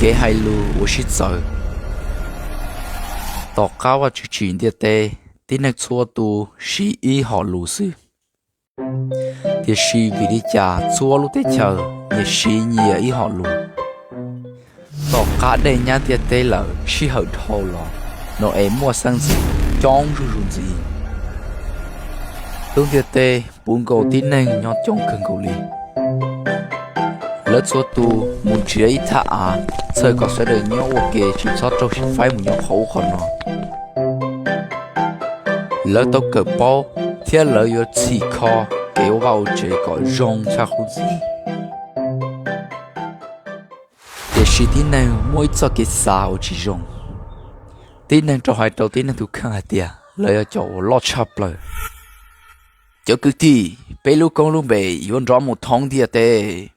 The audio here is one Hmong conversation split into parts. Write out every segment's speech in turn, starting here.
Kev hais lus uas sib txawv. Tom qab Vajtswv tsim ntiaj teb, tib neeg txhua tus siv ib hom lus xwb, tiam sis vim li cas txhua lub teb chaws nyias siv nyias ib hom lus? Tom qab dej nyab ntiaj teb lawm, sij hawm dhau los, Nau-es muaj xeeb ntxwv coob zuj zus ntxiv. Lub ntiaj teb puv nkaus tib neeg nyob coob kawg nkaus li. Lawv txhua tus mus nrhiav ib thaj av, txhawm kom sawv daws nyob ua ke tsis txhob raug faib mus nyob qhov ub qhov no. Lawv tau kawm paub thiab lawv yuav txhim kho kev ua vaj ua tsev kom zoo tshaj qub ntxiv. Tiam sis tib neeg muaj ib txoj kev xav uas tsis zoo. Tib neeg rov hais rau tib neeg tus kheej hais tias lawv yog cov uas loj tshaj plaws. Cov kwv tij, peb lub koob lub npe yuav nrov mus thoob ntiaj teb.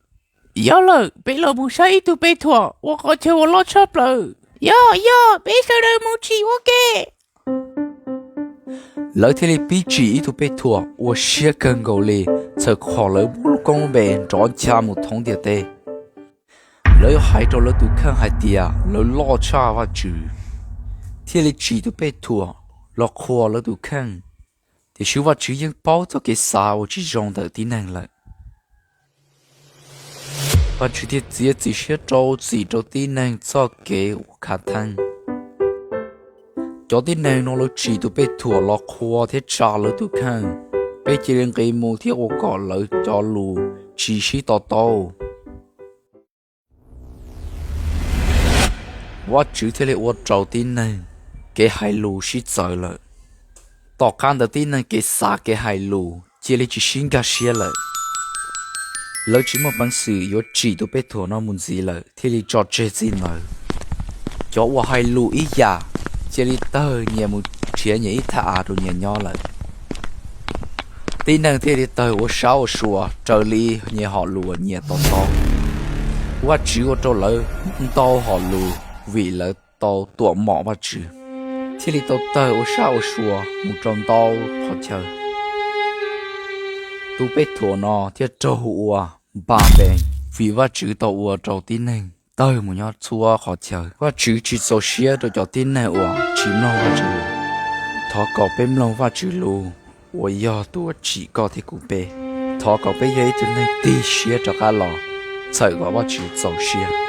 Yog lawm, peb los mus saib ib tug pej thuam ua qhov chaw uas loj tshaj plaws. Yog, yog, peb sawv daws mus tsim ua ke. Lawv thiaj li pib tsim ib tug pej thuam uas siab kawg nkaus li, txhawm qhov lawv muaj lub koob lub npe nrov ncha mus thoob ntiaj teb. Lawv yuav hais rau lawv tus kheej hais tias lawv loj tshaj Vajtswv, thiaj li tsim tus pej thuam los qhuas lawv tus kheej. Tiam sis Vajtswv yeej paub txoj kev xav uas tsis zoo ntawm tib neeg lawm. Vajtswv thiaj txiav txim siab rau txim rau tib neeg txoj kev uas khav theeb. Cov tib neeg no lawv tsim tus pej thuam los qhuas thiab tsa lawv tus kheej, peb cia li nqis mus thiab ua kom lawv cov lus tsis sib to taub. Vajtswv thiaj li ua rau tib neeg kev hais lus sib txawv lawm. Tom qab ntawd tib neeg kev xav kev hais lus cia li tsis sib nkag siab lawm. Lawv tsis muaj peev xwm yuav tsim tus pej thuam no mus ntxiv lawm, thiaj li tso tseg txij ntawd. Cov uas hais lus ib yam cia li tawg nyias mus nrhiav nyias ib thaj av rau nyias nyob lawm. Tib neeg thiaj li tawg ua sab ua sua raws li nyias hom lus uas nyias to taub. Vajtswv ua rau lawv ntau hom lus vim lawv tau tuam mom Vajtswv, thiaj li tau tawg ua sab ua sua mus rau ntau qhov chaw. Tus pej thuam no thiaj raug hu ua Npanpees, vim Vajtswv tau ua rau tib neeg tawg mus nyob txhua qhov chaw. Vajtswv tsis txaus siab rau cov tib neeg uas tsis mloog Vajtswv lus. Thov kom peb mloog Vajtswv lus, uas yog tus uas tsim koj thiab kuv peb. Thov kom peb yog ib tug neeg tig siab rov qab los, txhawm kom Vajtswv txaus siab.